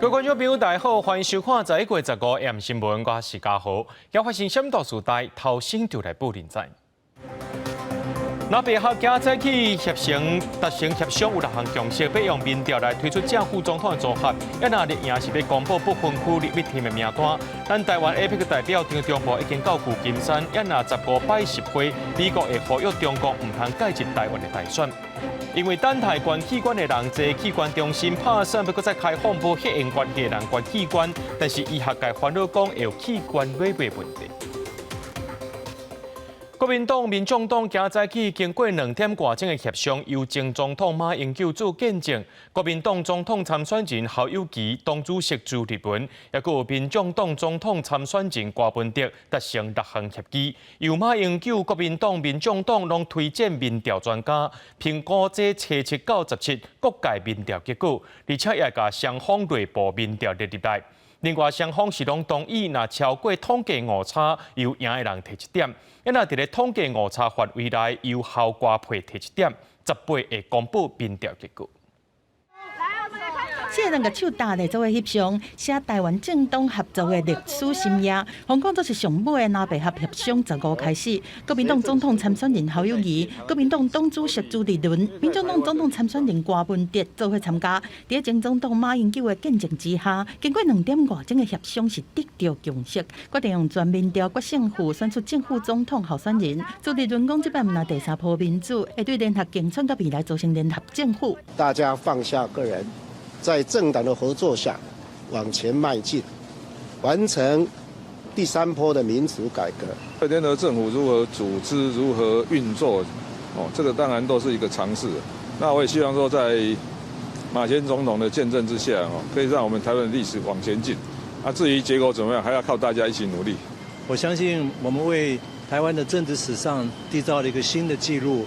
各位觀眾朋友，大家好，歡迎收看11月15 AM 新聞，我是嘉豪。要發生什麼大事代，頭先就來報您知。藍白合今早起協成達成協商，有六項共識，欲用民調來推出正副總統的組合。啊，若綠營是欲公布不分區立委提名名單。咱台灣 APEC 代表張忠謀已經到舊金山，啊，若15擺集會，美國會呼籲中國毋通介入台灣的大選。因為等待捐器官的人濟，器官中心拍算欲閣再開放無血緣關係的人捐器官，但是醫學界煩惱講會有器官買賣問題。國民黨、民眾黨今早起經過2點外鐘的協商，由前總統馬英九做見證。國民黨總統參選人侯友宜、黨主席朱立倫，抑閣有民眾黨總統參選人柯文哲達成六項協議。由馬英九、國民黨、民眾黨攏推薦民調專家評估這初七到十七各界民調結果，而且也共雙方內部民調列入來。另外，雙方是攏同意，若超過統計誤差，由贏的人提一點；若佇咧統計誤差範圍內，由侯柯配提一點。18會公布民調結果。四个人共手搭咧做伙翕相，寫台灣政黨合作的歷史深頁。予人講做是上尾的藍白合協商15開始，國民黨總統參選人侯友宜、國民黨黨主席朱立倫、民眾黨總統參選人柯文哲做伙參加。佇前總統馬英九的見證之下，經過2點外鐘的協商是得著共識，決定用全民調決勝負選出正副總統候選人。朱立倫講，這擺毋但第三波民主，會對聯合競選佮未來組成聯合政府。大家放下個人，在政黨的合作下往前邁進，完成第三波的民主改革。聯合政府如何組織、如何運作，哦，這個當然都是一個嘗試。那我也希望說，在馬前總統的見證之下，哦，可以讓我們台灣的歷史往前進。啊，至於結果怎麼樣，還要靠大家一起努力。我相信我們為台灣的政治史上締造了一個新的紀錄。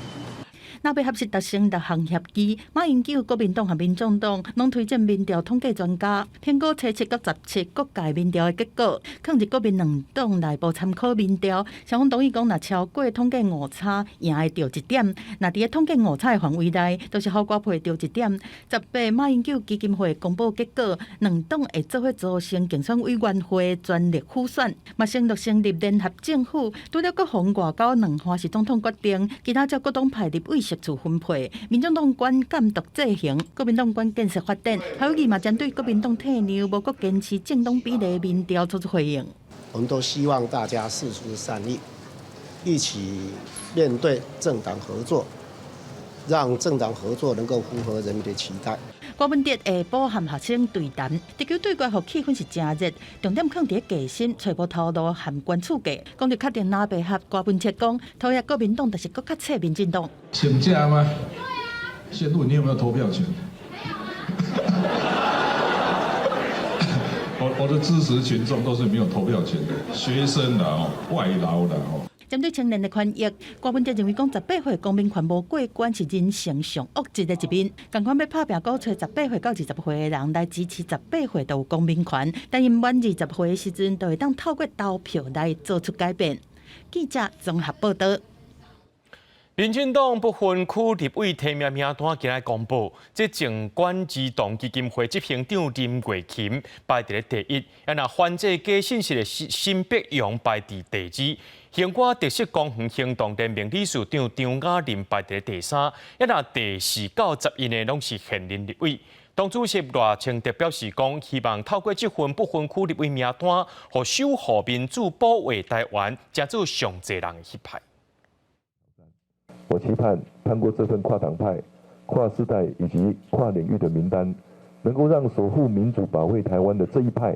藍白合是達成六項協議，馬英九、國民黨和民眾黨攏推薦民調統計專家評估初七佮十七各界民調的結果，囥佇國民兩黨內部參考民調，雙方同意講，若超過統計誤差，贏的著一點；若佇咧統計誤差的範圍內，就是侯柯配著一點。18馬英九基金會公布結果，兩黨會做伙組成競選委員會，全力輔選，嘛承諾成立聯合政府。除了國防外交兩項是總統決定，其他照各黨派立委席次分配，民眾黨管監督制衡，國民黨管建設發展。侯友宜嘛針對國民黨退讓，無閣堅持政黨比例民調作出回應。我們都希望大家釋出善意，一起面對政黨合作，讓政黨合作能夠符合人民的期待。柯文哲下晡和學生對談，特區對決予氣氛是誠熱，重點囥佇咧價薪、揣無頭路和關厝價。講著確定藍白合，柯文哲講，投予國民黨就是閣較切民進黨。請假嗎？先問你有沒有投票權？我的支持群眾都是沒有投票權的學生啦、哦，外勞啦、哦。針對青年的權益，柯文哲認為講18歲公民權無過關是人性上惡質的一面。仝款欲拍拚鼓吹18歲到20歲的人來支持十八歲就有公民權，但𪜶滿20歲的時陣，就會當透過投票來做出改變。記者綜合報導。民進黨不分區立委提名名單今日公布，這靜觀兒童基金會執行長林月琴排佇咧第一，啊若反制假信息的沈碧陽排佇第二，興我特色公園行動聯盟理事長張雅琳排佇咧第三，啊若第四到11个攏是現任立委。黨主席賴清德表示講，希望透過這份不分區立委名單，予守護民主、保衛台灣，成做上濟人的彼派。我期盼通過這份跨黨派、跨世代以及跨領域的名單，能夠讓守護民主、保衛台灣的這一派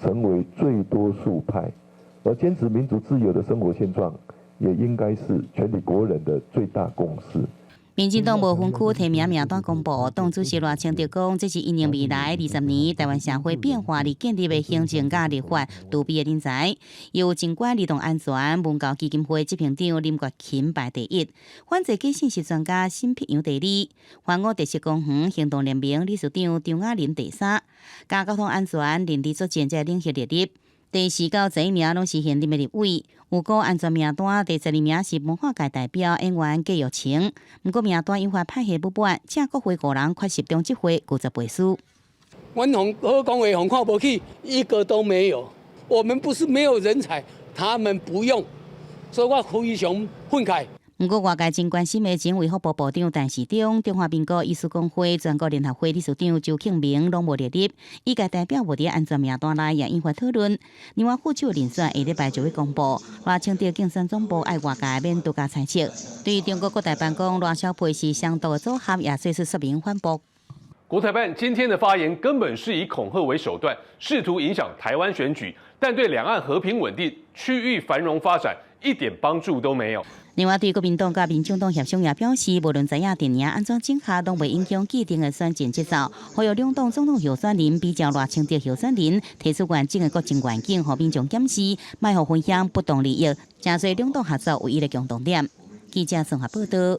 成為最多數派，而堅持民主自由的生活現狀，也應該是全體國人的最大共識。民進黨無分區提名名單公布，黨主席賴清德講，這是因應未來20年台灣社會變化而建立的行政佮立法儲備的人才。由靜觀兒童安全文教基金會執行長林月琴排第一，反制假信息專家沈碧陽第二，還我特色公園行動聯盟理事長張雅琳第三，佮交通安全認知作戰這個領域列入。第四到11名攏是現任的立委，有國安全名單第12名是文化界代表演員郭玉清，毋過名單引發派系不滿，正國會五人缺席中執會拒絕背書。阮予好講話予看無起，一個都沒有。我們不是沒有人才，他們不用，所以我非常憤慨。毋過外界真關心的前衛福部部長陳時中、中華民國醫師公會全國聯合會理事長周慶明攏無列入，醫界代表無佇安全名單內，也引發討論。另外，副手人選下禮拜就會公布。賴清德競選總部愛外界免多加猜測。對於中國國台辦講賴蕭配是相當的組合，也做出說明反駁。國台辦今天的發言根本是以恐嚇為手段，試圖影響台灣選舉，但對兩岸和平穩定、區域繁榮發展一點幫助都沒有。另外，對國民黨佮民眾黨協商也表示，無論在野陣營按怎整合，攏袂影響既定的選戰節奏。呼籲兩黨總統候選人比照賴清德候選人提出完整的國政願景，予民眾檢視，莫予分享不當利益，誠濟兩黨合作唯一的共同點。記者綜合報道。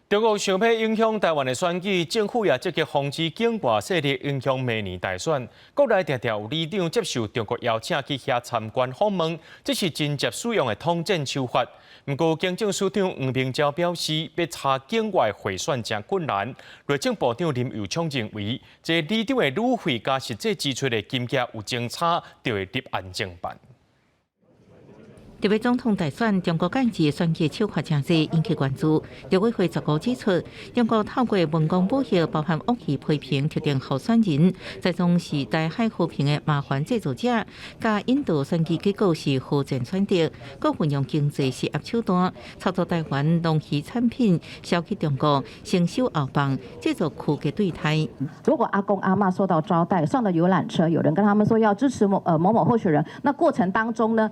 中國想欲影響台灣的選舉，政府也積極防止境外勢力影響明年大選。國內定定有里長接受中國邀請去遐參觀訪問，這是真正使用的統戰手法。毋過，經政署長黃明昭表示，欲查境外賄選誠困難。內政部長林右昌認為，這里長的旅費佮實際支出的金額有相差，就會立案偵辦。特別總統大選，中國介入選舉手法誠濟，引起關注。陸委會十五指出，中國透過文攻武嚇，包含惡意批評特定候選人，這總是台海和平的麻煩製造者，佮引導選舉結果是和戰選擇，閣運用經濟施壓手段，操作台灣農漁產品銷去中國，先收後放，製造區隔對待。如果阿公阿嬤受到招待，上了遊覽車，有人跟他們說要支持某某候選人，那過程當中呢，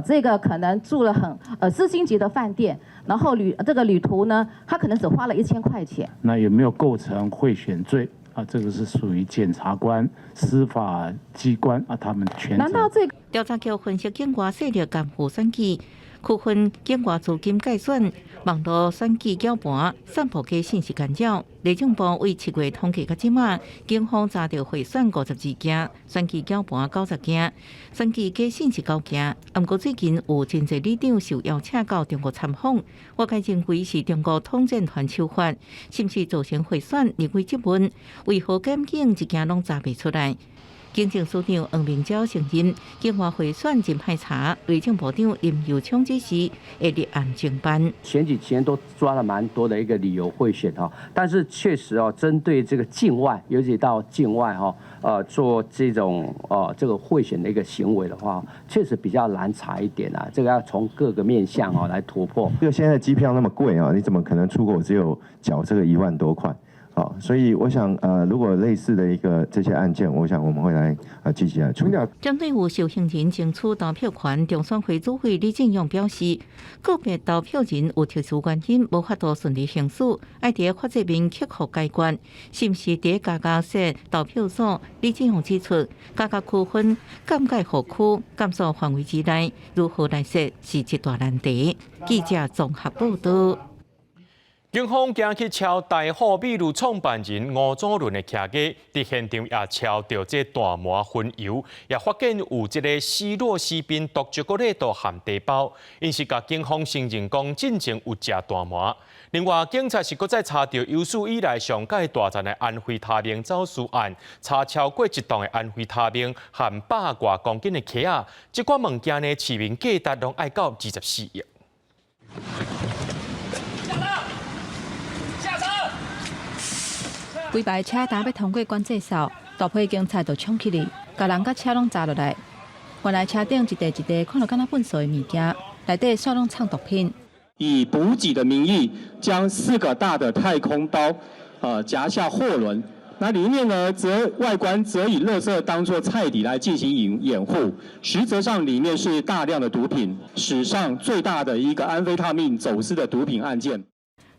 這個可能住了很四星級的飯店，然後這個旅途呢，他可能只花了1000塊錢。那有沒有構成賄選罪啊？這個是屬於檢察官、司法機關啊，他們權責。難道這調查局分析境外勢力干預選舉，區分境外資金介選、網路選舉攪盤、散布假信息干擾。內政部為7月統計到這馬，警方查著賄選52件，選舉攪盤90件，選舉假信息9件。毋過最近有真濟里長受邀請到中國參訪，外界認為是中國統戰團手法，是毋是造成賄選？立委質問，為何檢警一件攏查袂出來？經政署長黃明昭承認，境外賄選真歹查，內政部長林右昌指示會立案偵辦。前幾天都抓了蠻多的一個旅遊賄選哈，但是確實哦，針對這個境外，尤其到境外哈，做這種這個賄選的一個行為的話，確實比較難查一點啊。這個要從各個面向哦來突破。因為現在機票那麼貴啊，你怎麼可能出國只有繳這個1萬多塊？好，所以我想，如果類似的一個這些案件，我想我們會來積極來處理。針對有受刑人爭取投票權，中選會主委李進勇表示，個別投票人有特殊原因無法度順利行使，愛佇法制面克服解決，是毋是佇加加設投票所？李進勇指出，加加區分尷尬戶區、監所範圍之內，如何來設是一大難題。記者綜合報道。警方今去抄台虎美祿創辦人吳祖倫的徛家，佇現場也抄著這大麻薰油，也發現有這个西洛西賓毒朱古力和茶包，𪜶是共警方承認講進前有食大麻。另外，警察是閣再查著有史以來上蓋大宗的安非他命走私案，查超過一噸的安非他命和100外公斤的 K 仔，這款物件呢，市面價值攏愛到24億。下車！下車！幾排車焦欲通過管制哨，大批警察就衝起來，共人佮車攏砸落來。原來車頂一袋一袋看著敢若糞埽的物件，內底煞攏藏毒品。以補給的名義，將四個大的太空包，夾下貨輪。那裡面呢，則外觀則以垃圾當作菜底來進行掩護，實則上裡面是大量的毒品，史上最大的一個安非他命走私的毒品案件。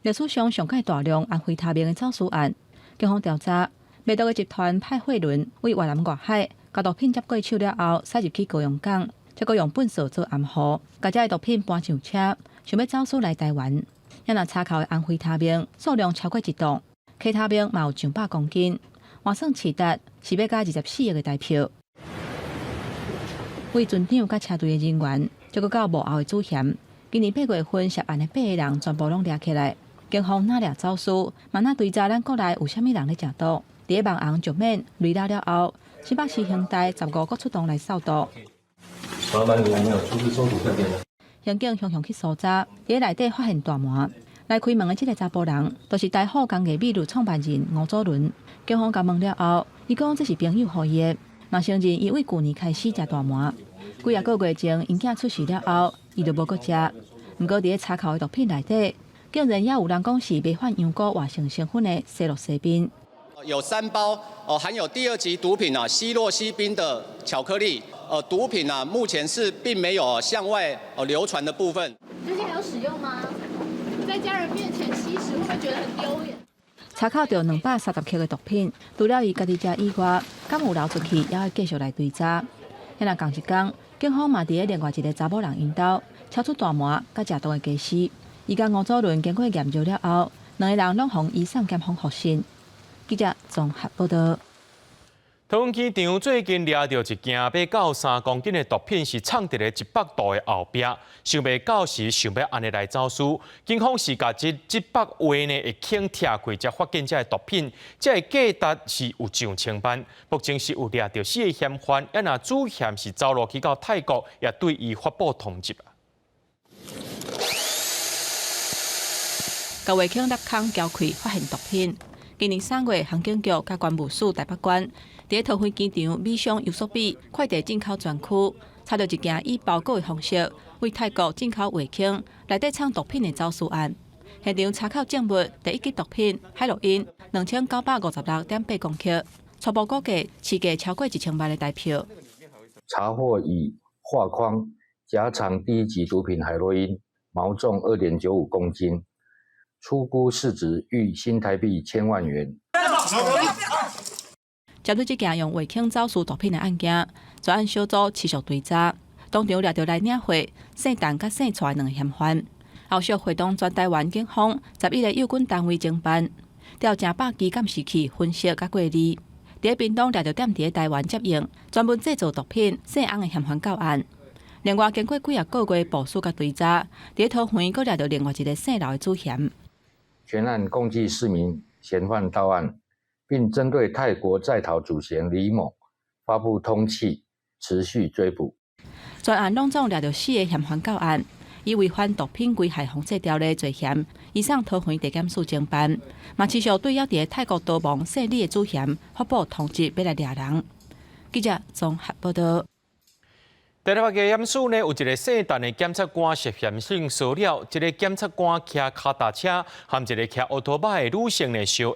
歷史上上蓋大量安非他命的走私案，警方調查，賣毒的集團派貨輪為越南外海，共毒品接過手了後，駛入去高雄港，再閣用糞埽做掩護，共這个毒品搬上車，想欲走私來台灣。若查扣的安非他命數量超過一噸，K 他命嘛有上百公斤，換算市值是欲共24億的台票。為船長佮車隊的人員，再閣到幕後的主嫌，今年8月份涉案的八个人全部攏掠起來。警方若掠走私，嘛若追查咱國內有啥物人咧食毒。佇咧網紅石免雷拉了後，新北市刑大15個出動來掃毒。麻煩你有沒有出去搜毒這邊？刑警雄雄去搜查，佇咧內底發現大麻。來開門的這个查埔人，就是台虎工藝美術創辦人吳祖倫。警方共問了後，伊講這是朋友予伊的，嘛承認伊為舊年開始食大麻。幾仔個月前，𪜶囝出世了後，伊就無閣食。毋過佇咧查扣的毒品內底，竟然也有人講是迷幻羊菇活性成分的西洛西賓。有3包哦，含有第二級毒品啊，西洛西賓的巧克力。毒品啊，目前是並沒有向外流傳的部分。最近還有使用嗎？在家人面前吸食，會不會覺得很丟臉？查扣著230克的毒品，除了伊家己食以外，敢有流出去，也會繼續來追查。遐若仝一工，警方嘛佇咧另外一个查某人𪜶兜，抄出大麻佮食毒的家私。伊佮吳祖倫經過驗尿了後，兩个人攏予移送檢方複訊。記者綜合報導。桃園機場最近掠著一件欲到3公斤的毒品，是藏佇咧100度的後壁，想袂到是想欲按呢來走私。警方是共這這百話呢會輕拆開，才發現這个毒品，這个價值是有上千萬。目前是有掠著四个嫌犯，啊若主嫌是走路去到泰國，也對伊發布通緝啊。共話輕立空撬開，發現毒品。今年3月，航警局佮關務署台北關，佇咧桃園機場米商優索比快遞進口專區，查著一件以包裹的方式，為泰國進口話輕，內底藏毒品的走私案。現場查扣證物，第一級毒品海洛因2996.8公克，初步估計市價超過1000萬的台票。查獲以畫框夾藏第一級毒品海洛因，毛重2.95公斤。初估市值逾新台幣千萬元。針對這件用話輕走私毒品的案件，專案小組持續追查，當場掠著來領貨、姓陳佮姓蔡兩个嫌犯。後續會同全台灣警方11個有關單位偵辦，調成百支監視器分析佮過濾。佇咧屏東掠著踮佇咧台灣接應專門製造毒品姓翁的嫌犯到案。另外，經過幾仔個月部署佮追查，佇咧桃園閣掠著另外一个姓劉的主嫌。全案共計4名嫌犯到案，並針對泰國在逃主嫌李某發布通緝，持續追捕。全案攏總掠著四個嫌犯到案，以違反毒品危害防制條例罪嫌，移送桃園地檢署偵辦。嘛持續對猶佇咧泰國逃亡姓李的主嫌發布通緝，欲來掠人。記者綜合報導。台北地檢署呢，有一个姓陳的檢察官涉嫌性騷擾，這个檢察官騎跤踏車，和一个騎烏托擺的女性呢相下，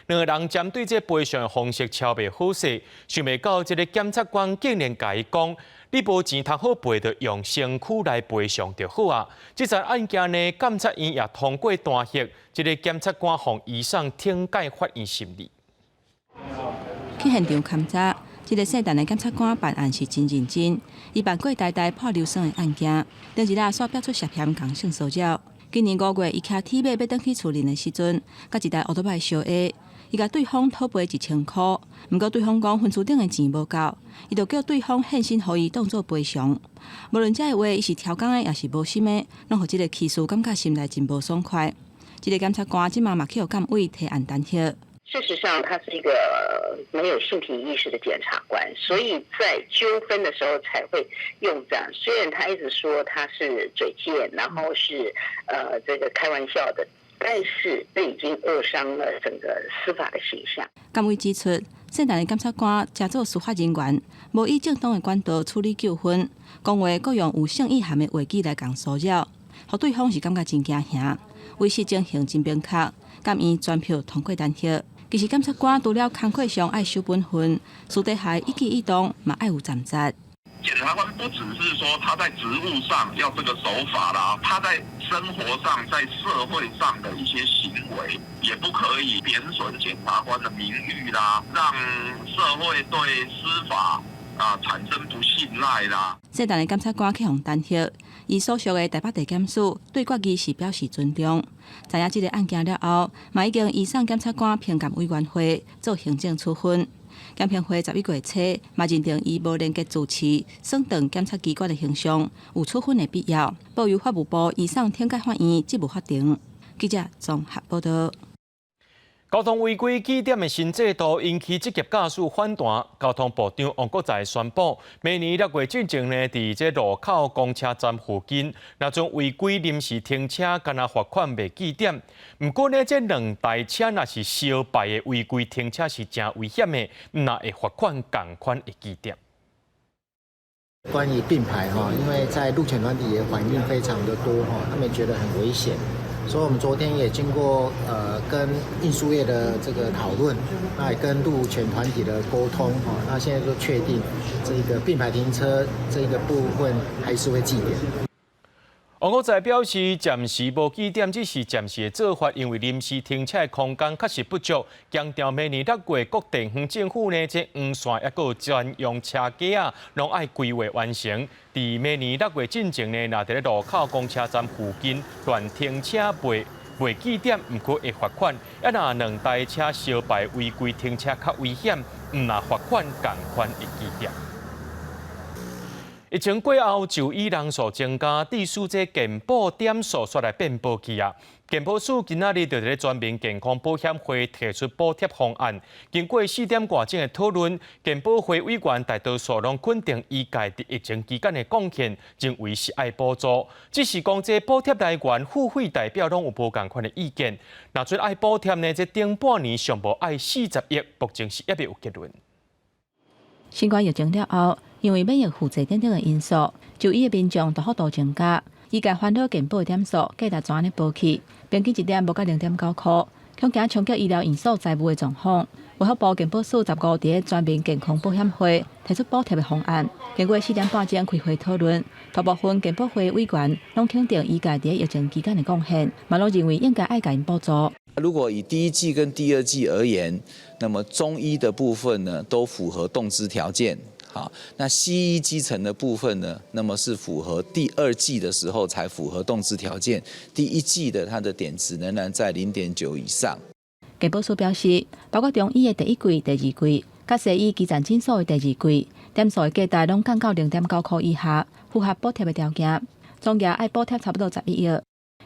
兩个人針對這賠償的方式超袂好勢，想袂到這个檢察官竟然共伊講，你無錢通好賠，就用身軀來賠償就好啊。這桩案件呢，檢察院也通過彈劾，這个檢察官予移送懲戒法院審理。去現場勘查。這个姓陳的檢察官辦案是真認真，伊辦過台大潑硫酸的案件，頂一下煞爆出涉嫌共性騷擾。今年5月，伊騎鐵馬欲轉去厝裡的時陣，佮一台烏托擺相下，伊共對方討賠1000箍，毋過對方講分區頂的錢無夠，伊就叫對方獻身予伊當做賠償。無論這个話伊是刁工的，抑是無心的，攏予這个起訴感覺心內真無爽快。這个檢察官這馬嘛去予監委提案彈劾。事實上，他是一個沒有性平意識的檢察官，所以在糾紛的時候才會用這樣。雖然他一直說他是嘴賤，然後是這個開玩笑的，但是這已經扼傷了整個司法的形象。監委指出，姓陳的檢察官假做司法人員，無以正當的管道處理糾紛，講話閣用有性意涵的話語來共騷擾，予對方是感覺真驚嚇。為此情形真明確，監院全票通過彈劾。其實檢察官除了工課上愛守本分，私底下一舉一動嘛愛有站節。檢察官不只是說他在職務上要這個守法啦，他在生活上、在社會上的一些行為，也不可以貶損檢察官的名譽啦，讓社會對司法啊產生不信賴啦。姓陳的檢察官去予彈劾，伊所屬的台北地檢署對決議是表示尊重。知影這个案件了後，嘛已經移送檢察官評鑑委員會做行政處分。檢評會11月初嘛認定伊無廉潔自持，損斷檢察機關的形象，有處分的必要。報由法務部移送懲戒法院職務法庭。記者綜合報導。交通違規記點的新制度引起職業駕駛反彈。交通部長王國材宣布，明年6月進前呢，佇這路口公車站附近，若準違規臨時停車，干焦罰款袂記點。毋過呢，這兩台車若是相排的違規停車是誠危險的，毋但會罰款仝款會記點。關於併排哈，因為在路權團體也反應非常的多哈，他們覺得很危險。所以，我們昨天也經過跟運輸業的這個討論，那也跟路權團體的溝通，哈，那現在就確定這個並排停車這個部分還是會記點。王國材表示，暫時無記點，只是暫時的做法，因為臨時停車的空間確實不足。強調明年6月各地方政府呢，這黃線抑閣有專用車架仔，攏愛規劃完成。佇明年6月進前呢，若佇咧路口公車站附近亂停車袂記點，毋過會罰款。啊，若兩台車相排違規停車較危險，毋但罰款仝款會記點。疫情過後，就醫人數增加，致使這健保點數煞來變薄去啊！健保署今仔日就佇咧全民健康保險會提出補貼方案，經過4點外鐘的討論，健保會委員大多數攏肯定醫界佇疫情期間的貢獻，認為是愛補助。只是講這補貼來源，付費代表攏有無仝款的意見。若準愛補貼呢，這頂半年上無愛40億，目前是猶未有結論。新冠疫情了後，因為免疫負債等等的因素，就醫的民眾大幅度增加，醫界煩惱健保點數價值怎按呢薄去，平均一點無到0.9箍，恐驚衝擊醫療院所財務的狀況。衛福部健保署15佇咧全民健康保險會提出補貼的方案，經過4點半鐘開會討論，大部分健保會委員攏肯定醫界佇疫情期間的貢獻，嘛攏認為應該愛共𪜶補助。如果以第一劑跟第二劑而言，那麼中醫的部分呢，都符合動支條件。好，那西醫基層的部分呢，那麼是符合第二劑的時候才符合動支條件，第一劑的它的點值仍然在0.9以上。健保署表示，包括中醫的第一劑、第二劑，佮西醫基層診所的第二劑，點數的價值攏降到0.9箍以下，符合補貼的條件。總額愛補貼差不多11億。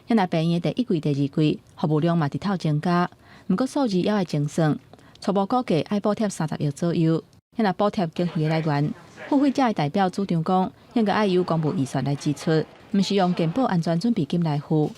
若病院的第一劑、第二劑服務量嘛直透增加，毋過數字猶愛精算，初步估計愛補貼30億左右。若補貼經費的來源，付費者的代表主張講，應該愛由公務預算來支出，毋是用健保安全準備金來付。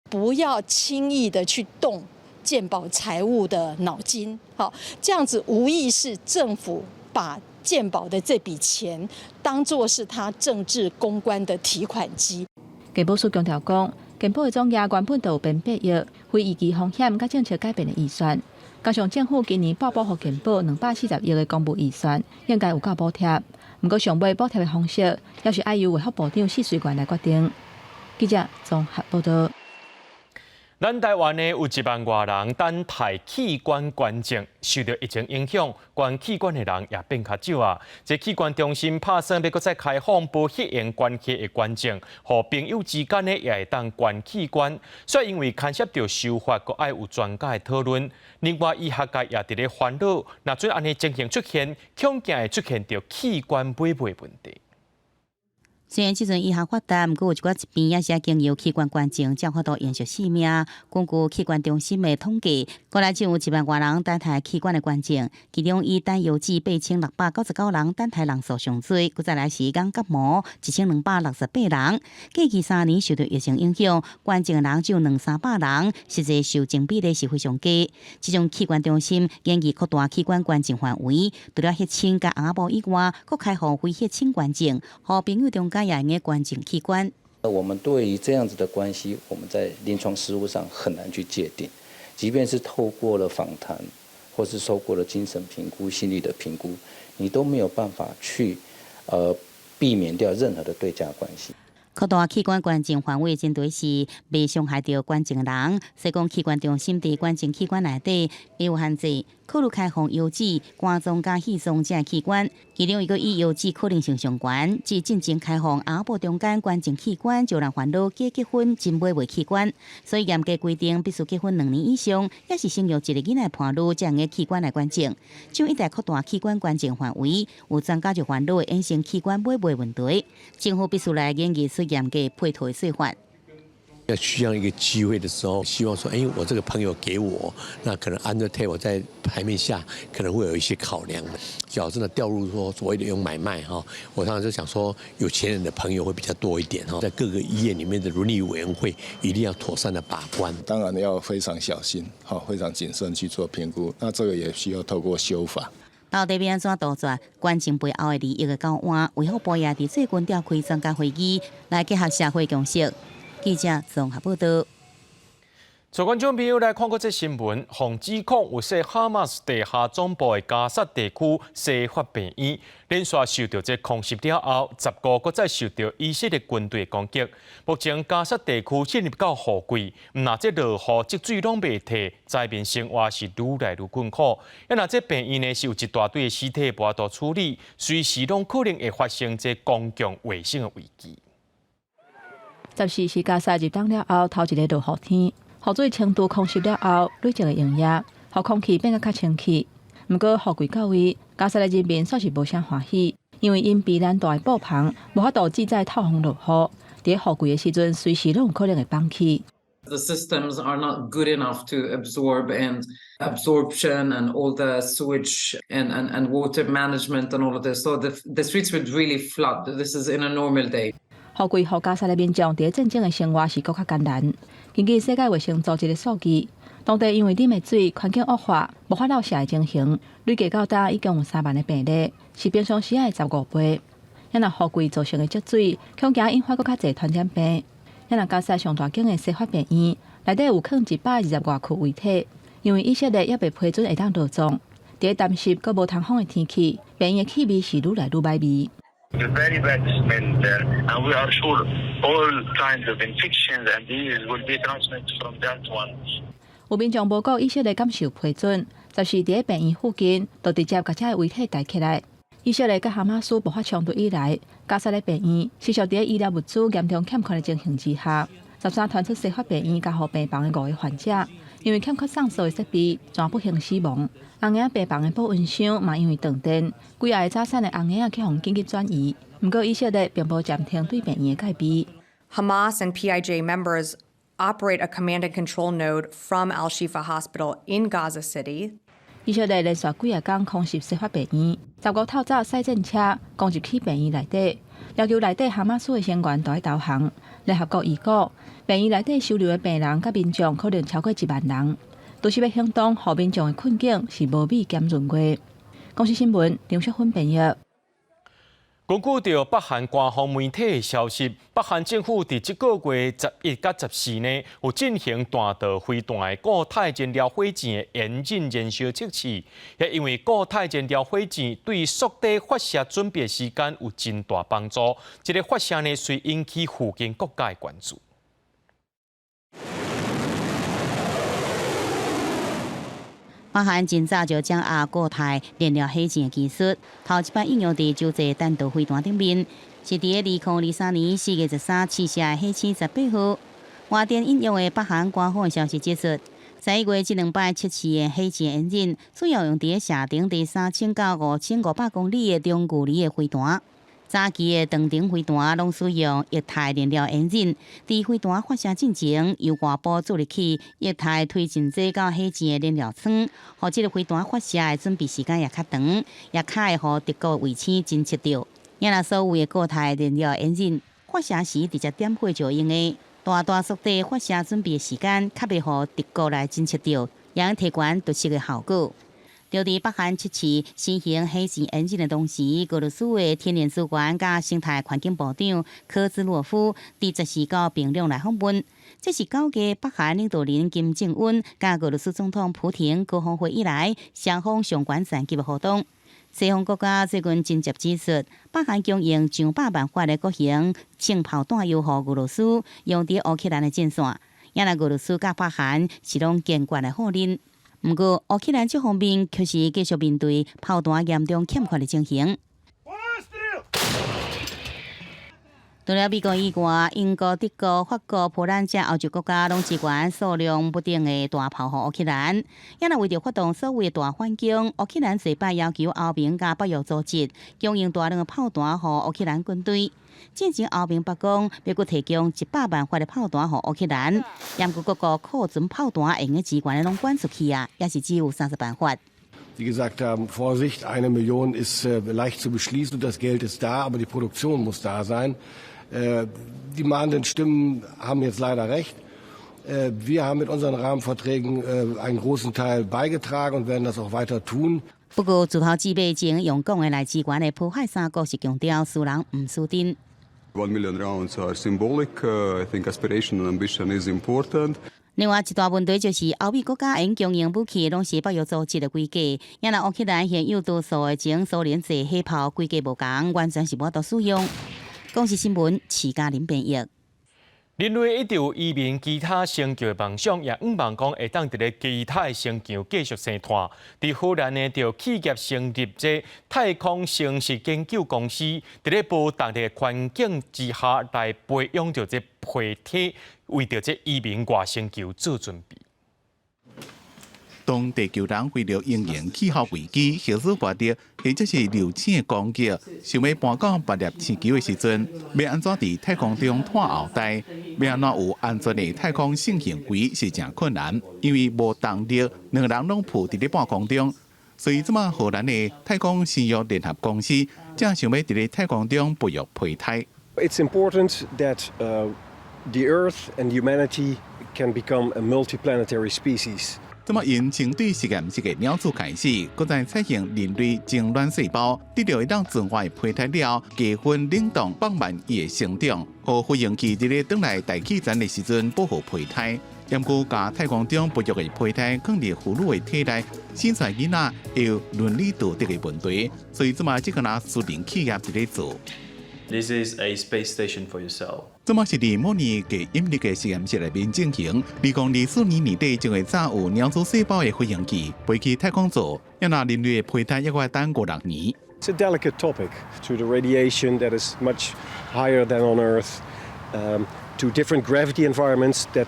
不要輕易的去動健保財務的腦筋，好，這樣子無異是政府把健保的這筆錢當作是他政治公關的提款機。健保署強調講，健保的總額原本就有編8億，非預期風險佮政策改變的預算，加上政府今年撥補予健保240億的公務預算，應該有夠補貼。毋過上尾補貼的方式，猶是愛由衛福部長謝瑞元來決定。記者綜合報道。咱台灣呢有1萬外人等待器官捐贈，受著疫情影響，捐器官的人也變較少啊。這器官中心拍算欲閣再開放無血緣關係的捐贈，予朋友之間呢也會當捐器官。所以因為牽涉著修法，閣愛有專家的討論。另外，醫學界也佇咧煩惱，若準按呢情形出現，恐驚會出現著器官買賣問題。雖然這陣醫學發達，毋過有一寡疾病也是愛經由器官捐贈才有法度延續性命。根據器官中心的統計，國內只有1萬外人等待器官的捐贈，其中以膽油脂8699人等待人數上濟，閣再來是眼角膜1268人。過去3年受著疫情影響，捐贈的人只有兩三百人，實際受贈比例是非常低。這種器官中心研議擴大器官捐贈範圍，除了血清佮翁仔某以外，閣開放非血親捐贈，予朋友中間也會捐贈器官。我們對於這樣子的關係，我們在臨床實務上很難去界定。即便是透過了訪談，或是透過了精神評估、心理的評估，你都沒有辦法去，避免掉任何的對價關係。擴大器官捐贈範圍，前提是袂傷害著捐贈人。所以講，器官中心佇捐贈器官內底會有限制，考慮開放腰子、肝臟佮肺臟這器官，其中一個以腰子可能性上懸，至進前開放翁仔某中間捐贈器官，就讓煩惱假結婚真買賣器官。所以嚴格規定，必須結婚2年以上，抑是生育一個囡仔伴侶，才會用器官來捐贈。這樣一旦擴大器官捐贈範圍，有專家就煩惱會衍生器官買賣問題。政府必須來研議出嚴格配套的稅法。要需要一個機會的時候，希望說，哎，我這個朋友給我，那可能按照退我在台面下可能會有一些考量。假如真的掉入說所謂的用買賣哈，我常常就想說，有錢人的朋友會比較多一點哈，在各個醫院裡面的倫理委員會一定要妥善的把關。當然要非常小心，哈，非常謹慎去做評估。那這個也需要透過修法。到底欲按怎杜絕捐贈背後的利益的交換？衛福部也佇最近召開專家會議，來結合社會共識。記者綜合報道。各位觀眾朋友來看過這新聞，予指控有說哈馬斯地下總部的加薩地區西法病院，連續受到這空襲了後，15閣再受到以色列軍隊攻擊。目前加薩地區進入到雨季，毋但這落雨積水攏袂退，災民生活是愈來愈困苦。啊，若這病院呢是有一大堆的屍體無法度處理，隨時攏可能會發生這公共衛生的危機。 14是加薩入冬了後頭一个落雨天。雨水輕度空襲了後，累積的溶液，予空氣變得較清氣。毋過雨季到位，加薩的人民煞是無啥歡喜，因為𪜶避難大的布棚無法度自在透風落雨，佇雨季的時陣，隨時攏有可能會崩去。 The systems are not good enough to absorb and absorption and all the sewage and water management and all of this. So the streets would really flood. This is in a normal day. 雨季予加薩的民眾佇戰爭的生活是閣較艱難。根據世界衛生組織的數據，當地因為啉的水環境惡化，無法漏瀉的情形，累計到今已經有3萬个病例，是平常時的15倍。啊若雨季造成的積水，恐驚引發閣較濟傳染病。啊若加薩上大間的西法病院內底有囥120外具遺體，因為以色列猶未批准會當落葬。佇乾濕閣無通風的天氣，病院的氣味是愈來愈歹味。 Very bad smell there, and we are sure all kinds of infections and diseases will be transmitted from that one. 有民眾無顧以色列敢受批准，就是佇病院附近，就直接共這个遺體抬起來。以色列佮哈馬斯爆發衝突以來，加薩的病院持續佇醫療物資嚴重欠缺的情形之下，13傳出西法病院加護病房的五个患者，因為欠缺送掃的設備，全不幸死亡。紅嬰仔病房的保溫箱嘛因為斷電，幾仔个早產的紅嬰仔去予緊急轉移。毋過以色列並無暫停對病院的戒備。 Hamas and PIJ members operate a command and control node from Al Shifa Hospital in Gaza City. 以色列連續幾仔工空襲西法病院，15透早賽戰車攻入去病院內底，要求內底哈馬斯的成員都愛投降。聯合國預估，病院內底收留的病人佮民眾可能超過1萬人。都是欲行動，予民眾的困境是無米兼閏月。公視新聞張淑芬編譯。根據著北韓官方媒體的消息，北韓政府佇這個月11佮14呢，有進行彈道飛彈的固態燃料火箭的引進燃燒測試。也因為固態燃料火箭對縮短發射準備時間有真大幫助，這个發射呢，遂引起附近國家的關注。北韓真早就掌握固態燃料火箭的技術，頭一擺應用佇洲際彈道飛彈頂面，是佇2023年4月13試射的火星18號。外電引用的北韓官方消息指出，11月這兩擺測試的火箭引擎，主要用佇射程佇3000到5500公里的中距離的飛彈。早期的長程飛彈攏使用液態燃料引擎，佇飛彈發射進前，由外部注入去液態推進劑到火箭的燃料艙，予這个飛彈發射的準備時間也較長，也較會予敵國衛星偵測著。啊若所謂的固態燃料引擎發射時直接點火就用的，大大縮短發射準備的時間，較袂予敵國來偵測著，也提懸突襲的效果。就佇北韓測試新型火箭引擎的同時，俄羅斯的天然資源佮生態環境部長科茲洛夫佇14到平壤來訪問。這是九月北韓領導人金正恩佮俄羅斯總統普廷高峰會以來，雙方上懸層級的活動。西方國家最近直接指出，北韓供應上百萬發的國型輕炮彈藥予俄羅斯，用佇烏克蘭的戰線。也若俄羅斯佮北韓是攏堅決來否認。毋過，烏克蘭這方面卻是繼續面對炮彈嚴重欠缺的情形。除了美國以外，英國、德國、法國、波蘭這歐洲國家攏支援數量不等的大炮予烏克蘭。也若為著發動所謂的大反攻，烏克蘭這擺要求歐盟佮北約組織供應大量的炮彈予烏克蘭軍隊。進前歐盟白講，欲閣提供100萬發的炮彈予烏克蘭，毋過各國庫存炮彈會用得支援的攏捐出去啊，也是只有30萬發。 Die gesagt haben, Vorsicht, 1 Million ist leicht zu beschließen und das Geld ist da, aber die Produktion muss da sein. Die mahnenden Stimmen haben jetzt leider recht. Wir haben mit unseren Rahmenverträgen einen großen Teil beigetragen und werden das auch weiter tun. 不過，自頭至尾前用講的來支援的波海三國是強調輸人毋輸陣。 1 million rounds are symbolic. I think aspiration and ambition is important. 另外一大問題就是歐美國家𪜶供應武器攏是北約組織的規格，也若烏克蘭現有多數的前蘇聯製火炮規格無仝，完全是無法度使用。公視新聞，徐嘉玲編譯。人類一直有移民其他星球的夢想，也向望講會當佇咧其他的星球繼續生湠。佇荷蘭呢，著企業成立這太空生殖研究公司，佇咧無重力的環境之下來培養著這胚胎，為著這移民外星球做準備。當地球人為著因應氣候危機、核子發電或者是流星的攻擊，想欲搬到別粒星球的時陣，欲按怎佇太空中湠後代，欲按怎有安全的太空性行為是誠困難，因為無重力，兩个人攏浮佇咧半空中。所以這馬荷蘭的太空生育聯合公司正想欲佇咧太空中培育胚胎。 It's important that the Earth and humanity can become a multiplanetary species. 這馬𪜶針對實驗室的鳥鼠開始，閣再採用人類精卵細胞，得著會當純化胚胎了，加溫冷凍放慢伊的成長，予飛行器佇咧轉來大氣層的時陣保護胚胎。毋過，共太空中培育的胚胎放佇婦女的體內，生出來囡仔會有倫理道德的問題，所以這馬這個若私人企業佇咧做。 This is a space station for yourself. 這馬是佇模擬地引力的實驗室內面進行。2024年年底將會載有鳥鼠細胞的飛行器飛去太空做，也若人類的胚胎猶閣愛等五六年。 It's a delicate topic to the radiation that is much higher than on Earth, to different gravity environments that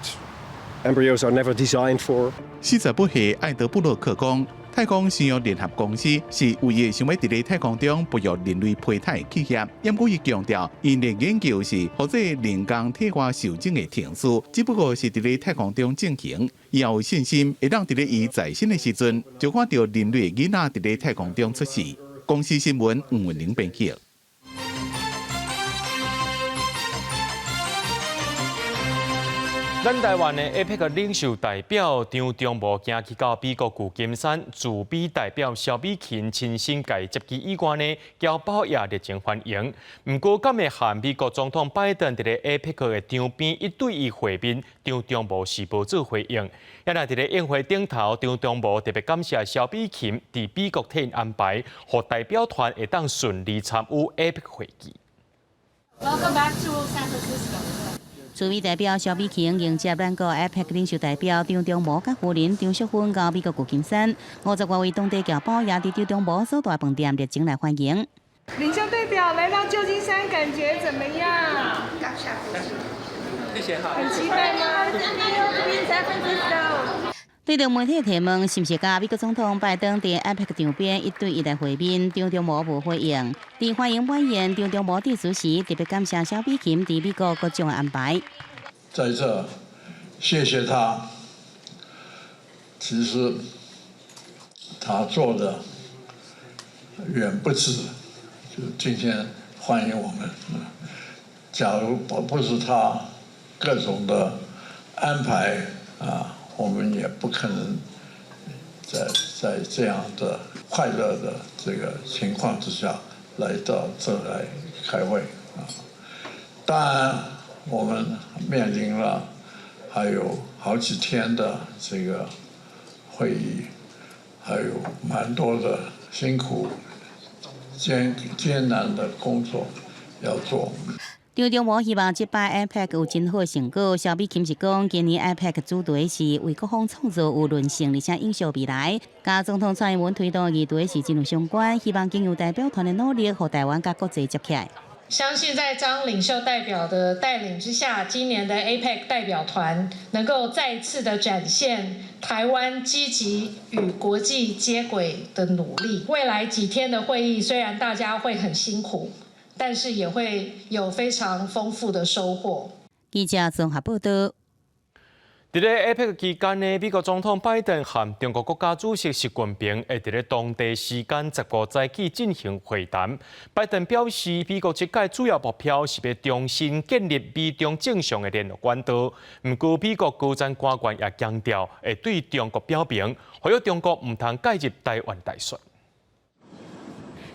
embryos are never designed for. 48歲艾德布洛克講，太空生育聯合公司是唯一想欲佇咧太空中培育人類胚胎的企業。毋過伊強調，𪜶的研究是予這人工體外受精的程序，只不過是佇咧太空中進行。伊也有信心，會當佇咧伊在生的時陣，就看著人類囡仔佇咧太空中出世。公視新聞吳文玲編輯。咱台灣的 APEC 領袖代表張忠謀行去到美國舊金山，駐美代表蕭美琴親身共接機以外呢，僑胞也熱情歡迎。毋過，敢會和美國總統拜登佇咧 APEC 的場邊一對一會面，張忠謀是無做回應。也若佇咧宴會頂頭，張忠謀特別感謝蕭美琴佇美國替𪜶安排，予代表團會當順利參與 APEC 會議。 Welcome back to San Francisco. 駐美代表蕭美琴迎接咱國 APEC 領袖代表張忠謀佮夫人張淑芬到美國舊金山，50多位當地僑胞也佇張忠謀所蹛飯店熱情來歡迎。領袖代表來到舊金山，感覺怎麼樣？謝謝。很期待嗎？對著媒體提問，是毋是佮美國總統拜登佇 APEC 場邊一對一來會面？張忠謀無回應。佇歡迎晚宴，張忠謀致辭時特別感謝蕭美琴佇美國各種安排。在這，謝謝他。其實他做的遠不止，就今天歡迎我們。假如不是他各種的安排啊，我們也不可能在這樣的快樂的這個情況之下來到這來開會啊。當然，我們面臨了還有好幾天的這個會議，還有蠻多的辛苦、艱難的工作要做。張忠謀希望這擺 APEC 有真好成果。蕭美琴是講，今年 APEC 主題是為各方創造有韌性，而且永續未來。佮總統蔡英文推動的議題是真有相關，希望經由代表團的努力，予台灣佮國際接起來。相信在張領袖代表的帶領之下，今年的 APEC 代表團能夠再次的展現台灣積極與國際接軌的努力。未來幾天的會議，雖然大家會很辛苦，但是也會有非常豐富的收穫。記者綜合報道。佇咧 APEC 期間呢，美國總統拜登和中國國家主席習近平會佇咧當地時間15早起進行會談。拜登表示，美國這屆主要目標是欲重新建立美中正常的聯絡管道。毋過，美國高層官員也強調，會對中國表明，呼籲中國毋通介入台灣大選。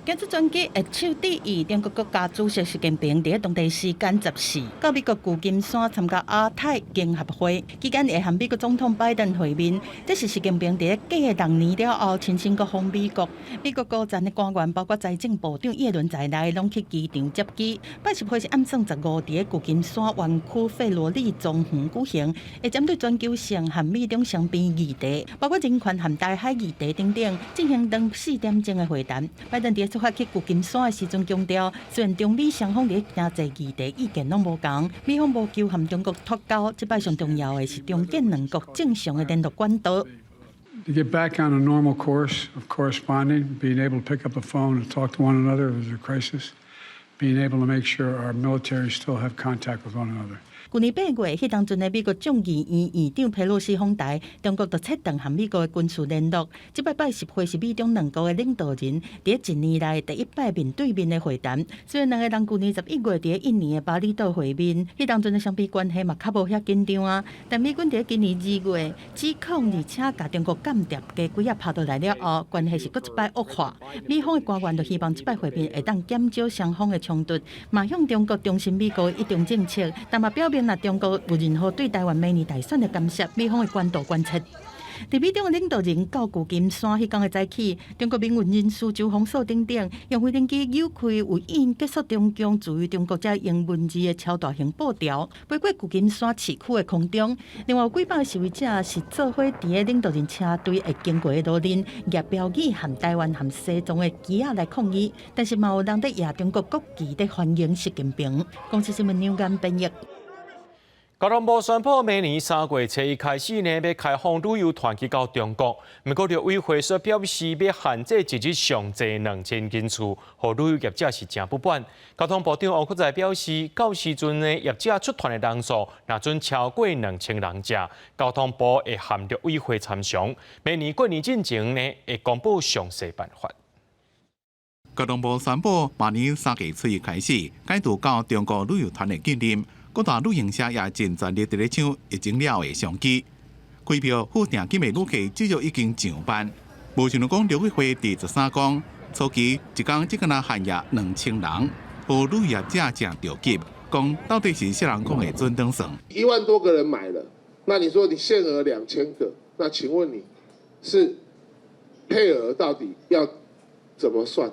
今次專機握手致意，中國國家主席習近平佇當地時間14到美國舊金山參加亞太經合會，期間會和美國總統拜登會面。這是習近平佇隔6年了後親身閣訪美國。美國高層的官員，包括財政部長耶倫在內，攏去機場接機。拜習會是暗算15佇舊金山灣區費羅麗莊園舉行，會針對全球性和美中雙邊議題，包括人權和台海議題等等，進行長4點鐘的會談。拜登佇出發去舊金山的時陣強調，雖然中美雙方佇經濟議題意見攏無仝，美方無求和中國脫鈎，這擺上重要的是重建兩國正常的聯絡管道。 To get back on a normal course of corresponding, being able to pick up a phone and talk to one another if there's a crisis, being able to make sure our militaries still have contact with one another. 去年8月，彼當陣的美國眾議院院長佩洛西訪台，中國就切斷和美國的軍事聯絡。這擺拜習會是美中兩國的領導人佇一年內第一擺面對面的會談。雖然兩个人去年11月佇印尼的巴厘島會面，彼當陣的雙邊關係嘛較無遐緊張啊。但美軍佇今年2月指控而且共中國間諜機幾仔拍落來了後，關係是閣一擺惡化。美方的官員就希望這擺會面會當減少雙方的衝突，嘛向中國重申美國的一中政策，但嘛表明若中國有任何對台灣明年大選的干涉，美方會關注關切。佇美中的領導人到舊金山彼工的早起，中國民運人士周鋒鎖等等，用飛行機扭開有印結束中共自由中國這英文字的超大型布條，飛過舊金山市區的空中。另外有幾百个示威者是做伙佇咧領導人車隊會經過的路面，舉標語和台灣和西藏的旗仔來抗議。但是嘛有人佇舉中國國旗佇歡迎習近平。公視新聞梁間編譯。交通部宣布，明年3月初一開始呢，欲開放旅遊團去到中國。毋過陸委會卻表示，欲限制一日上濟2000人次，予旅遊業者是誠不滿。交通部長王國材表示，到時陣呢，業者出團的人數若準超過2000人者，交通部會和陸委會參詳。明年過年進前呢，會公布詳細辦法。交通部宣布，明年3月初一開始，解除到中國旅遊團的禁令。各大旅行社也盡全力佇咧搶疫情了後的商機，開票付訂金的旅客至少已經上萬。無想到講陸委會佇13講，初期一工只敢若限額2000人，予旅遊業者誠著急，講到底是啥人講會準當算？ 1萬多個人買了，那你說你限額2000個，那請問你是配額到底要怎麼算？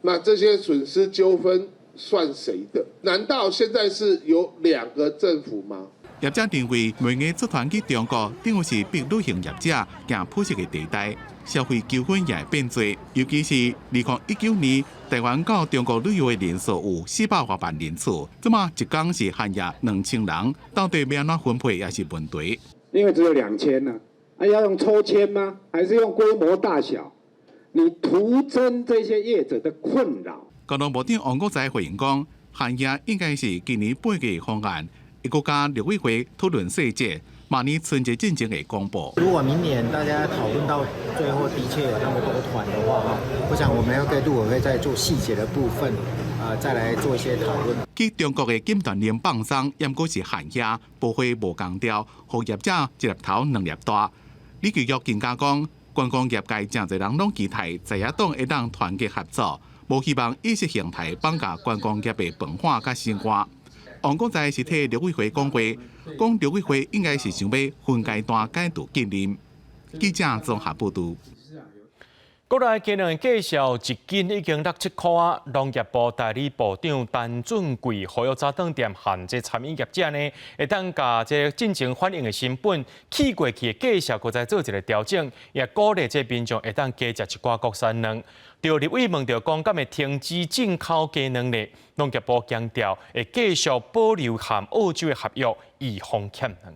那這些損失糾紛算誰的？難道現在是有兩個政府嗎？業者認為，每個出團去中國，等於是逼旅行業者行灰色的地帶，消費糾紛也會變濟。尤其是2019年，台灣到中國旅遊的人數有400外萬人次，這馬一工是限額2000人，到底欲按怎分配也是問題。因為只有兩千呢，啊要用抽籤嗎？還是用規模大小？你徒增這些業者的困擾。交通部長王國材回應講，限額應該是今年8月方案，會閣佮陸委會討論細節，明年春節進前會公布。如果明年大家討論到最後的確有那麼多團的話，哈，我想我們要跟陸委會再做細節的部分，再來做一些討論。去中國的禁團令放鬆，猶閣是限額，報會無仝調，予業者一粒頭兩粒大。李奇岳更加講，觀光業界誠濟人攏期待在野黨會當團結合作。無希望意識形態綁架觀光業的文化佮生活。王國材是替陸委會講話，講陸委會應該是想欲分階段解除禁令。記者綜合報導。國內雞卵價數一斤已經6、7箍啊！農業部代理部長陳俊貴呼籲早頓店限制餐飲業者呢，會當共這進前反映的成本去過去的價數，閣再做一個調整，也鼓勵這民眾會當加食一寡國產卵。著立委問著講，敢會停止進口雞卵呢？農業部強調會繼續保留和澳洲的合約，預防欠卵。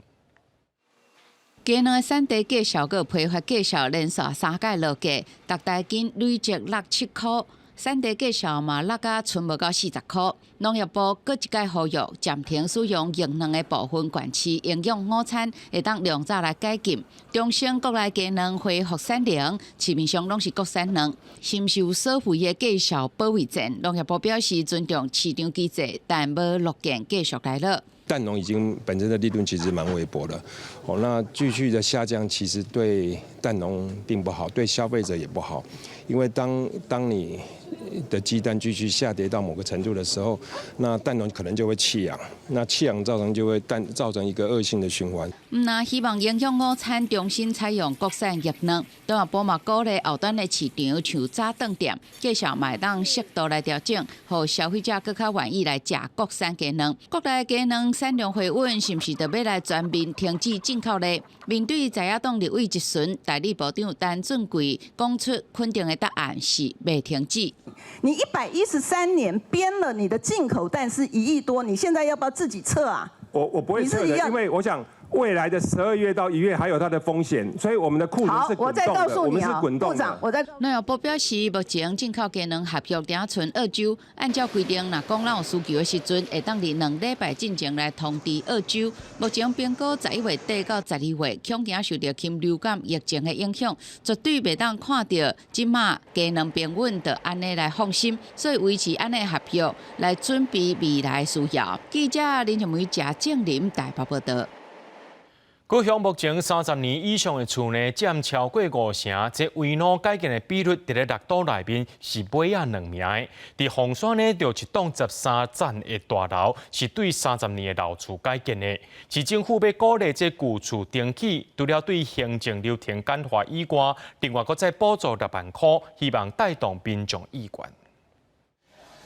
雞卵的產地價數佮批發價數連續三屆落價，逐台斤累積6、7箍，產地價數嘛落甲賰無到40箍。農業部閣一擺呼籲暫停使用液卵的部分縣市營養午餐，會當量早來解禁。中省國內雞卵恢復產能，市面上攏是國產卵，是毋是有所謂的價數保衛戰？農業部表示尊重市場機制，但無樂見繼續來落。蛋農已經本身的利潤其實蠻微薄的，哦，那繼續的下降其實對蛋農並不好，對消費者也不好，因為當你的雞蛋繼續下跌到某個程度的時候，那蛋農可能就會棄養，那棄養造成就會蛋造成一個惡性的循環。毋但希望營養午餐重新採用國產液卵，農業部嘛鼓勵後端的市場像早頓店，繼續嘛會當適度來調整，予消費者閣較願意來食國產雞卵。國內雞卵產量回穩，是毋是就欲來全面停止進口呢？面對在野黨立委質詢，代理部長陳俊貴講出肯定的答案是袂停止。你113年編了你的進口蛋是1億多，你現在要不要自己撤啊？我不會撤的，因為我想未來的12月到1月還有它的風險，所以我們的庫存是滾動的，我們是滾動的。部長，我在農業部表示，目前進口雞卵合約定賰澳洲，按照規定，若講咱有需求的時陣，會當佇2禮拜進前來通知澳洲。目前評估11月底到12月，恐驚受著禽流感疫情的影響，絕對袂當看著這馬雞卵平穩，就按呢來放心，所以維持按呢合約來準備未來需要。記者林靜梅、謝正林台北報道。高雄目前30年以上的厝呢，佔超過5成，這危老改建的比率，佇咧六都內面是尾仔兩名的。佇鳳山呢，就一棟13層的大樓，是對30年的老厝改建的。市政府欲鼓勵這舊厝重起，除了對行政流程簡化以外，另外閣再補助6萬箍，希望帶動民眾意願。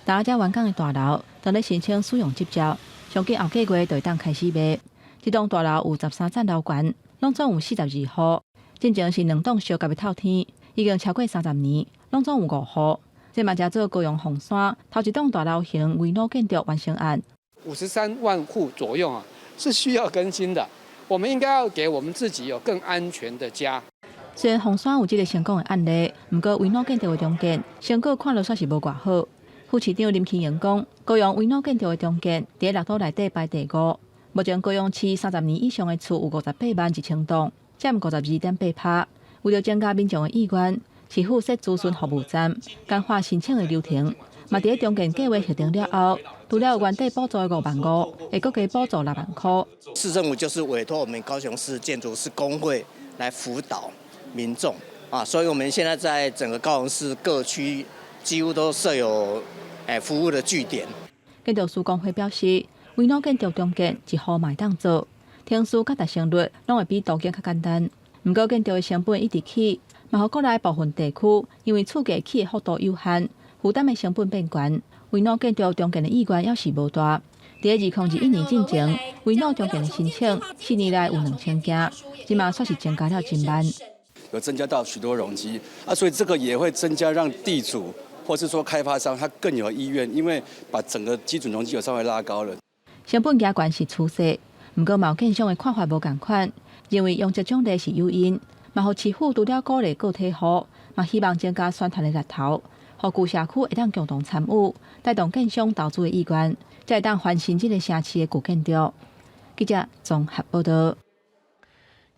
大家完工的大樓，正咧申請使用執照，上緊後個月就會當開始賣。這棟大樓有13層樓懸，攏總有42戶。進前是兩棟相疊的透天，已經超過30年，攏總有五戶。這嘛成做高雄鳳山頭一棟大樓型危老建築完成案。 53萬戶左右啊，是需要更新的。我們應該要給我們自己有更安全的家。雖然鳳山有這个成功的案例，毋過危老建築的重建成果看落煞是無偌好。副市長林慶榮講，高雄危老建築的重建佇六都內底排第五。目前高雄市30年以上的厝有58萬1千棟，佔52.8%。為著增加民眾的意願，市府設諮詢服務站，簡化申請的流程。嘛，佇咧重建計劃核定了後，除了原底補助的5萬5，會閣加補助6萬箍。市政府就是委託我們高雄市建築師公會來輔導民眾啊，所以我們現在在整個高雄市各區幾乎都設有服務的據點。建築師公會表示，危老建築重建一戶嘛會當做，程序佮達成率攏會比都更較簡單。毋過建築的成本一直起，嘛予國內部分地區因為厝價起的幅度有限，負擔的成本變懸。危老建築重建的意願猶是無大。佇2021年進前，危老重建的申請4年內有2000件，這馬煞是增加了真慢。有增加到許多容積啊，所以這個也會增加讓地主或是說開發商他更有意願，因為把整個基準容積有稍微拉高了。成本加懸是趨勢，毋過嘛有建商的看法無仝款，認為容積獎勵是誘因，嘛予市府除了鼓勵個體戶，嘛希望增加宣傳的力頭，予舊社區會當共同參與，帶動建商投資的意願，才會當翻新這个城市的舊建築。記者綜合報導。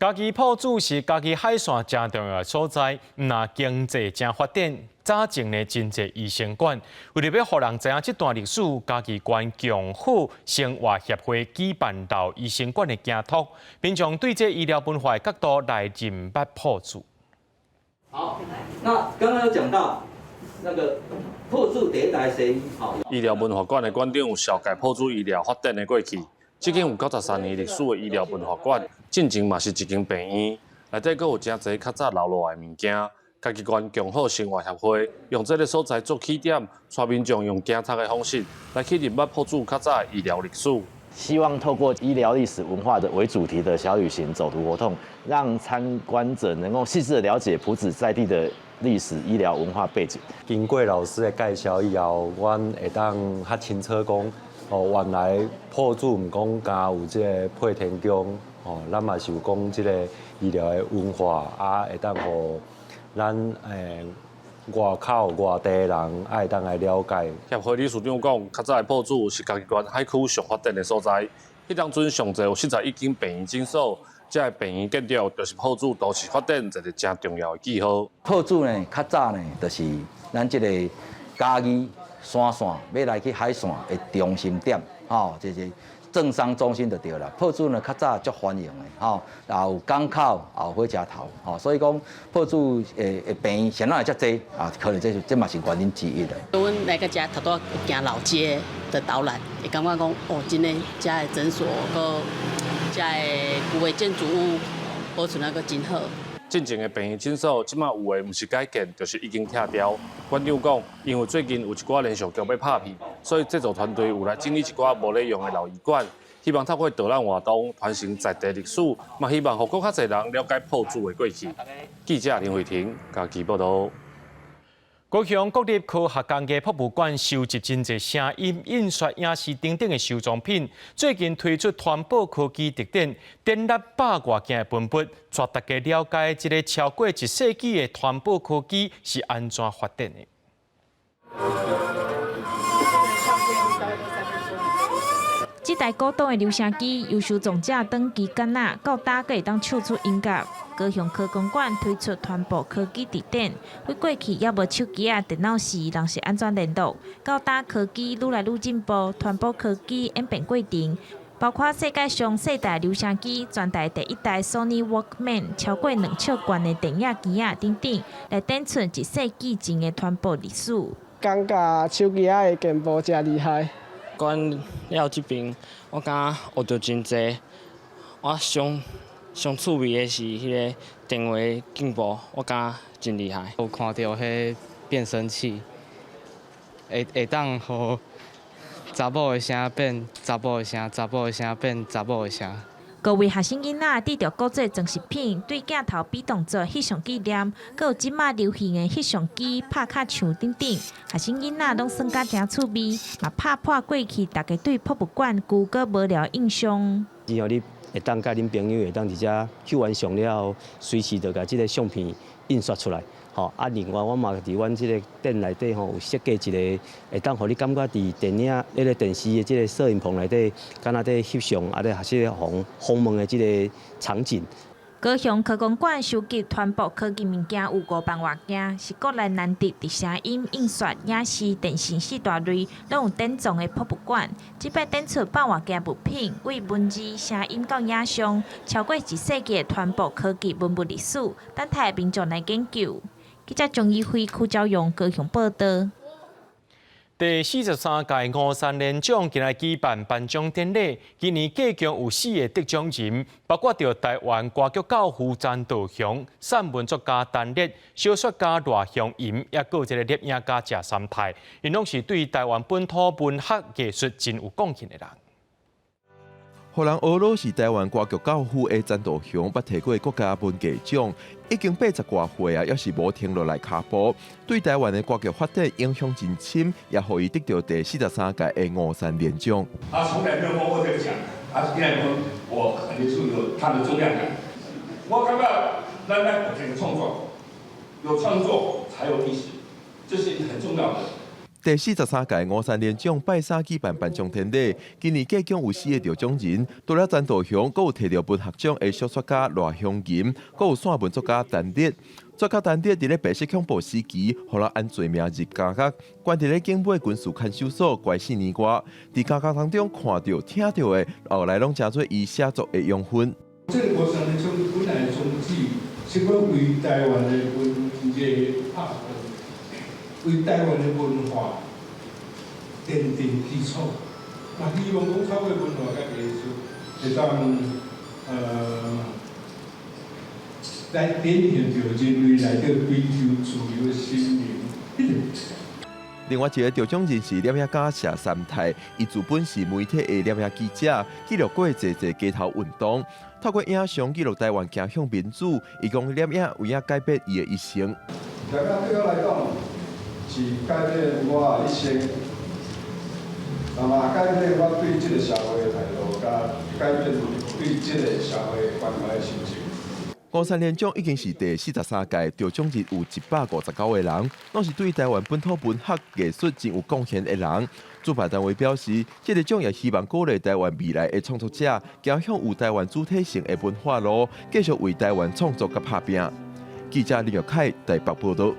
嘉義朴子是嘉義海線誠重要的所在，毋但經濟誠發展，早前呢真濟醫生館。為著欲予人知影這段歷史，嘉義縣共好生活協會舉辦老醫生館的行託，民眾對這醫療文化的角度來認捌朴子。好，那剛剛有講到那個朴子第一代西醫，好。醫療文化館的館長有紹介朴子醫療發展的過去。這間有93年歷史的醫療文化館，進前嘛是一間病院，內底閣有誠濟較早留落來的物件，嘉義縣共好生活協會用這个所在做起點，帶民眾用行讀的方式來去認捌朴主較早的醫療歷史。希望透過醫療歷史文化的為主題的小旅行走讀活動，讓參觀者能夠細緻的了解朴子在地的歷史醫療文化背景。經過老師的介紹以後，阮會當較清楚講，哦，原來朴子毋講敢有這个配天宮，哦，咱嘛是有講這个醫療的文化，啊，會當予咱外口外地人愛當來了解。協會理事長講，較早的朴子是嘉義縣海區上發展的所在。彼當陣上濟有41間病院診所，這个病院建築就是朴子都市發展一个誠重要的記號。朴子呢，較早呢，就是咱這个嘉義山線欲來去海線的中心點，吼，這是政商中心就對啦。朴子呢，較早足繁榮的，吼，也有港口，也有火車頭，吼，所以講朴子的病院啥物會遮濟啊？可能這嘛是原因之一的。阮來到遮頭拄行老街的導覽，會感覺講哦，真的，遮的診所閣遮的舊的建築物保存得閣真好。進前的病院診所，這馬有的毋是改建，就是已經拆掉。館長講，因為最近有一寡連續劇欲拍片，所以製作團隊有來整理一寡無咧用的老醫館，希望透過導覽活動傳承在地歷史，嘛希望予閣較濟人了解朴子的過去。記者林慧婷嘉義報導。高雄國立科學工藝博物館收集真濟聲音、印刷、影視等等的收藏品，最近推出傳播科技特展，展覽百外件的文物，帶大家了解這个超過一世紀的傳播科技是按怎發展的。這台古董的留聲機，由收藏者長期干那，到今閣會當唱出音樂。高雄科工館推出傳播科技特展，對過去猶無手機仔、電腦時，人是按怎聯絡？到今科技愈來愈進步，傳播科技演變過程，包括世界上細台留聲機、全台第一台 Sony Walkman、超過2尺懸的電影機仔等等，來展出一世紀前的傳播歷史。感覺手機仔的進步誠厲害。館了這邊，我感覺學著真濟。我上趣味的是彼个電話進步，我感覺真厲害。有看著彼變聲器，會當予查某的聲變查埔的聲，查埔的聲變查某的聲。各位學生囡仔得著古籍裝飾品，對鏡頭比動作翕相紀念，閣有這馬流行的翕相機拍卡牆等等，學生囡仔攏耍甲誠趣味，嘛拍破過去大家對博物館枯燥無聊印象。只要你會當佮恁朋友會當佇遮翕完相了後，隨時就共這个相片印刷出來。吼啊！另外，我嘛佇阮這个店內底吼，有設計一个會當予你感覺佇電影、彼个電視的這个攝影棚內底，敢若佇翕相，啊咧還是訪訪問的這个場景。高雄科工館收集傳播科技物件有5萬外件，是國內難得佇聲音、印刷、影視、電信四大類攏有典藏的博物館。這擺展出百外件物品，為文字、聲音到影像，超過一世紀的傳播科技文物歷史，等待民眾來研究。記者張怡輝、柯昭勇高雄報導。第43屆吳三連獎今日舉辦頒獎典禮，今年計共有4个得獎人，包括著台灣歌劇教父陳道雄、散文作家陳烈、小說家賴香吟，抑閣有一个攝影家謝三泰，𪜶攏是對台灣本土文學藝術真有貢獻的人。予人呵咾是台灣歌劇教父的陳道雄，捌提過國家文藝獎，已經80外歲啊，猶是無停落來跤步，對台灣的歌劇發展影響真深，也予伊得著第43屆的吳三連獎。他從來沒有摸過這個獎，他現在說，我肯定是有他的重量感。我感覺咱來這個創作，有創作才有歷史，這是很重要的。第43屆吳三連獎拜三舉辦頒獎典禮，今年計共有4个得獎人，除了陳道雄，閣有提著文學獎的小說家賴香吟，閣有散文作家陳烈。作家陳烈佇咧白色恐怖時期，予人按罪名入監獄，關佇咧景尾軍事看守所關4年外，佇監獄當中看著、聽著的，後來攏成做伊寫作的養分。這个吳三連獎本來的宗旨是講為台灣的文藝拍拼，為台灣的文化奠定基礎。那希望講透過文化佮藝術，會當來展現著人類內底追求自由的心靈彼个。另外一个得獎人是攝影家謝三泰，伊自本是媒體的攝影記者，記錄過濟濟街頭運動，透過影像記錄台灣走向民主。伊講攝影有影改變伊的一生。攝影對我來講是改變我的一生，那麼改變我對這个社會的態度，佮改變對這个社會關懷的心情。五三連獎已經是第43屆，得獎人有159個人，攏是對台灣本土文學藝術真有貢獻的人。主辦單位表示，這个獎也希望鼓勵台灣未來的創作者，走向有台灣主體性的文化路，繼續為台灣創作佮拍拚。記者林玉凱台北報導。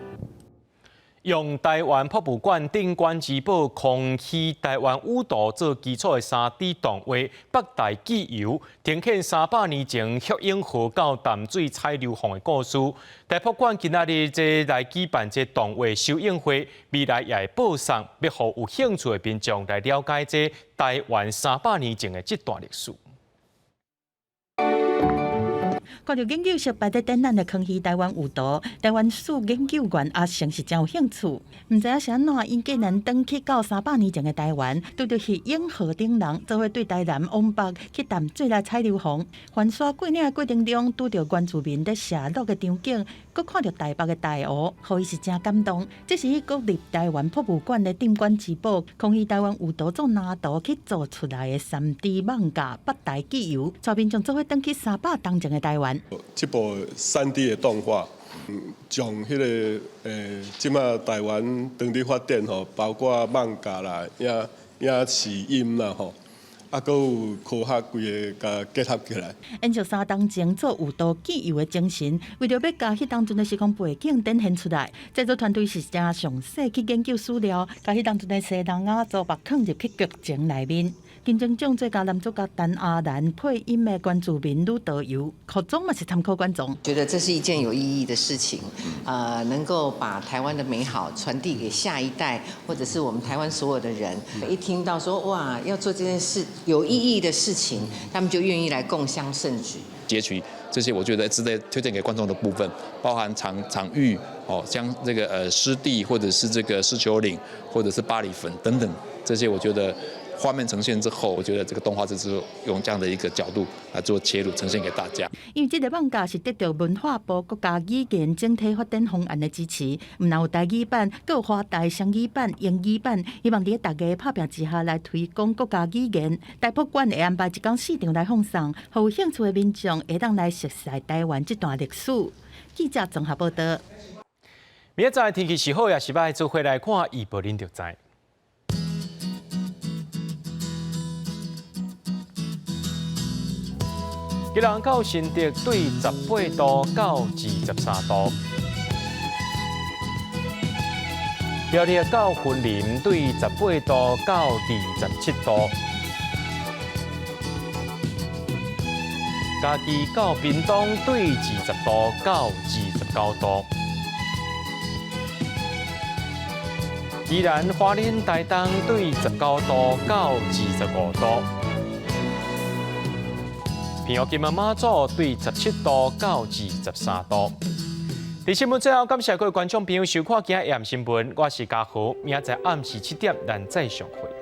用台灣博物館鎮館之寶康熙台灣雨圖做基礎的3D 動畫《北台紀遊》，呈現300年前歇湧河到淡水採硫磺的故事。台博館今仔日這來舉辦這動畫首映會，未來也會播送，欲予有興趣的民眾來了解這台灣300年前的這段歷史。看著研究室擺佇展覽的康熙台灣雨圖，台灣史研究員阿成是真有興趣。毋知影是按怎，𪜶竟然轉去到300年前的台灣，拄著彼湧河頂人做伙對台南往北去淡水來採硫磺，翻山過嶺的過程中，拄著原住民佇射鹿的場景，閣看著台北的大湖，予伊是真感動。這是佇國立台灣博物館的鎮館之寶康熙台灣雨圖做藍圖去做出來的3D 艋舺北台紀遊，帶民眾做伙轉去300冬前的台灣。這部3D 的動畫，將彼个這馬台灣當地發展吼，包括艋舺啦、影視音啦吼，啊，閣有科學規个共結合起來。延續3冬前做雨圖紀遊的精神，為著欲共彼當陣的時空背景展現出來，製作團隊是真詳細去研究史料，共彼當陣的西人仔粗目囥入去劇情內面。金鐘獎最佳男主角陳阿蘭配音的原住民女導遊，擴總嘛是參考觀眾。覺得這是一件有意義的事情，能夠把台灣的美好傳遞給下一代，或者是我們台灣所有的人。一聽到說哇，要做這件事有意義的事情，他們就願意來共襄盛舉。截取這些我覺得值得推薦給觀眾的部分，包含場域哦，像這個濕地，或者是這個獅丘嶺，或者是巴里墳等等，這些我覺得。畫面呈現之後，我覺得這個動畫就是用這樣的一個角度來做切入，呈現給大家。因為這个艋舺是得著文化部國家語言整體發展方案的支持，毋但有台語版，閣有華台雙語版、英語版，希望佇大家拍拚之下來推廣國家語言。台博館會安排一工四場來放送，予有興趣的民眾會當來熟悉台灣這段歷史。記者綜合報導。明仔載天氣是好抑是䆀，做伙來看預報恁就知。基隆到新竹對18度到23度，苗栗到雲林對18度到27度，嘉義到屏東對20度到29度，宜蘭花蓮台東對19度到25度。平湖金門馬祖對17度到23度。佇新聞最後，感謝各位觀眾朋友收看今仔日新聞，我是嘉豪，明仔載暗時7點，咱再相會。